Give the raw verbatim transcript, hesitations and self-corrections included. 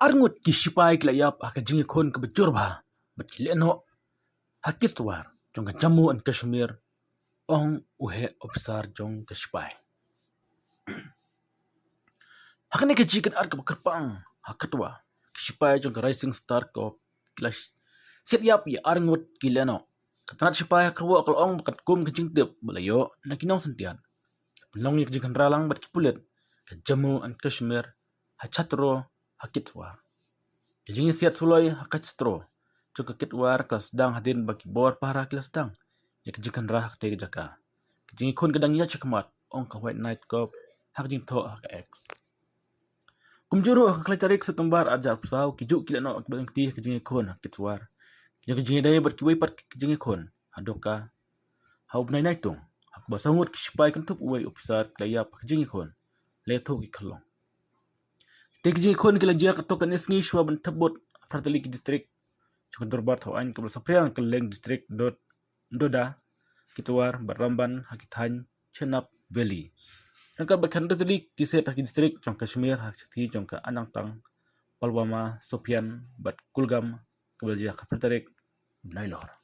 Arngut ki shipai ki la ïap ha ka jingïakhun kaba jur bha bad ki lehnoh ha Kitwar jong ka Jammu and Kashmir, ong u heh ophisar jong ka shipai. Ha kane ka jingïakynad kaba kyrpang ha Kitwar, ki shipai jong ka Rising Star Corps ki la siat ïap ïa arngut ki lehnoh. Ka tnat shipai ha Kitwar ka la ong ba katkum ka jingtip ba la ïoh na ki nongshyntiat, ka pynlong ïa ka jingkhynra lang bad ki pulit ka Jammu and Kashmir ha Chhatro ha Kitwar. Ka jingïasiat suloi ha ka Chhatro jong ka Kitwar ka la sdang hadien ba ki bor pahara ki la sdang ïa ka jingkhynra ha katei ka jaka. Ka jingïakhun ka dang ïaid shakhmat, ong ka White Knight Corps ha ka jingthoh ha ka X. Kumjuh ruh ha ka khatlai tarik September arhajar arphew saw, ki juh ki lehnoh kiba leh kti ha ka jingïakhun ha Kitwar ki la ïadei bad kiwei pat ki jingïakhun ha Doka ha u bnai Naitung, ha kaba saw ngut ki shipai kynthup uwei u ophisar ki la ïap ha ka jingïakhun, la ïathuh ki khyllung. Katei ka jingïakhun ka la jia katto katne sngi shuwa ban thep vote ha phra tylli ki district jong ka Dorbar Thaw Aiñ kaba la saphriang ha kylleng district Dod-, Doda, Kitwar bad Ramban ha ki thaiñ Chenab Valley. Ryngkat bad khatar tylli ki seat ha ki district jong Kashmir ha ki shatei jong ka Anantnag, Pulwama, Shopian bad Kulgam, kaba la jia ha ka phra tarik Nailur.